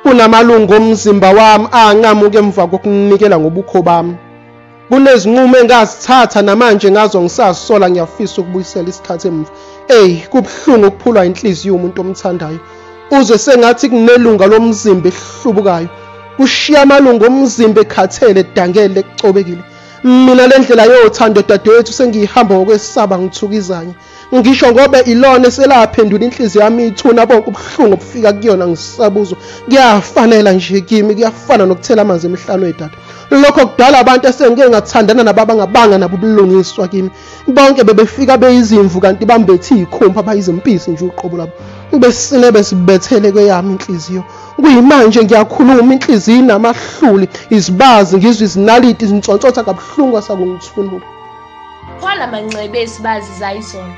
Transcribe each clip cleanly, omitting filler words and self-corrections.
Kunamalungu omzimba wami anqamuka emva kokunikela ngobukho bami. Kunezinqumo engazithatha namanje ngazo ngisasola, ngiyafisa ukubuyisela isikhathi emva. Ey, kubuhlungu ukuphulwa inhliziyo umuntu omthandayo. Uzwe sengathi kunelunga lomzimba ehlubukayo. Kushiya amalungu omzimba ekhathele, edangele, ecobekile. Mina le ndlela yothando dadewethu sengiyihamba ngokwesaba, ngithukizanye. Ngisho ngoba ilona eselaphendula inhliziyo yami ithuna, bonke ubuhlungu obufika kuyona ngisabuzwa. Kuyafanela nje kimi, kuyafana nokuthela amanzi emihlanu edada. Lokho kudala abantu esengike ngathandana nabo abangabanga nabo ubulungiswa kimi. Bonke bebefika beyizimvu kanti bambethe izikhumba, bayizimpisi nje uqobo labo. Besine besibethele kweyami inhliziyo. Kuyimanje ngiyakhuluma, inhliziyo inamahluli, izibazi ngizwe izinaliti izintsontsotha kabuhlungu asakungithunula. Phola manxeba ezibazi zayizolo.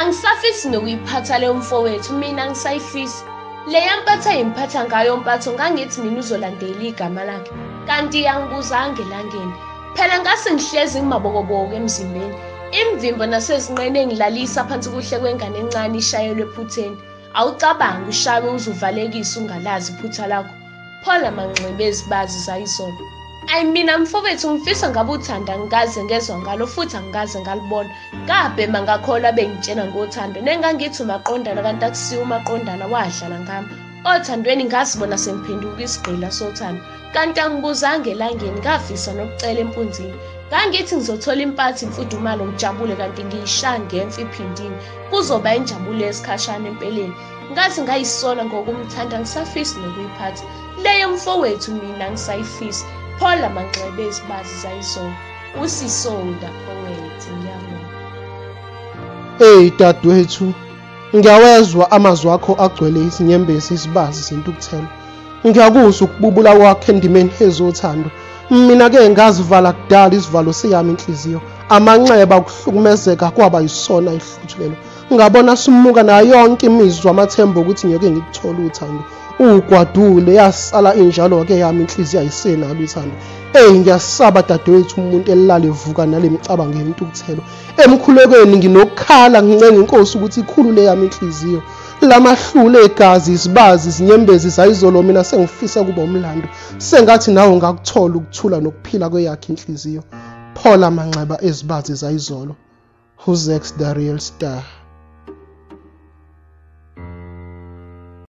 Angisafisi nokuyiphatha leyo mfowethu, mina angisayifisi. Leya mpatha imphatha ngayo mpatho, ngangithi mina uzolandela igama lakhe. Kanti angibuzanga elangeni. Phela ngase ngihlezi ngimabokoboko emzimbeni. Imvimbo nasezinqeni engilalisa phansi kuhle kwengane encane ishayelwe ephutheni. Awucabangi ushawe uzuvalekisa ungalazi iphutha lakho. Phola manxeba ezibazi zayizolo. Ayi mina mfowethu ngifisa ngabe uthanda angikaze ngezwa ngalo futhi angikaze ngalubona. Ngabhema ngakholwa bengitshena ngothando, nengangithi umaqondana kanti akusiwo umaqondana, wadlala ngami. Othandweni ngazibona sengiphenduka isigqila sothando. Kanti angibuzanga elangeni, ngafisa nokucela empunzini. Ngangithi ngizothola impathi imfudumalo ngijabule, kanti ngiyishaya ngemfe iphindile. Kuzoba injabulo yesikhashana empeleni. Ngathi ngayisola ngokumthanda, ngisafisi nokuyiphatha. Leyo mfowethu mina ngisayifisi. Phola manxeba ezibazi zayizolo. Usisonda poet, ngiyabonga. Hey dadewethu, ngiyawezwa amazwi akho agcwele izinyembezi, izibazi zentukuthelo. Ngiyakuzwa ukububula kwakho endimeni ezothando. Mina-ke ngazivala kudala isivalo seyami inhliziyo. Amanxeba ukuhlukumezeka kwaba yisona ihluthulelo. Ngabona simuka nayo yonke imizwa, amathemba ukuthi ngeke ngikuthole uthando. Ugwadule yasala injalo-ke yami inhliziyo ayisenalo uthando. Ey, ngiyasaba dadewethu umuntu elala evuka nale micabango yentukuthelo. Emkhulekweni nginokukhala ngincenga inkosi ukuthi ikhulule yami inhliziyo. Lamahlule egazi, izibazi, izinyembezi zayizolo, mina sengifisa kuba umlando. Sengathi nawe ungakuthola ukuthula nokuphila kweyakhe inhliziyo. Phola manxeba ezibazi zayizolo. Who's the real star?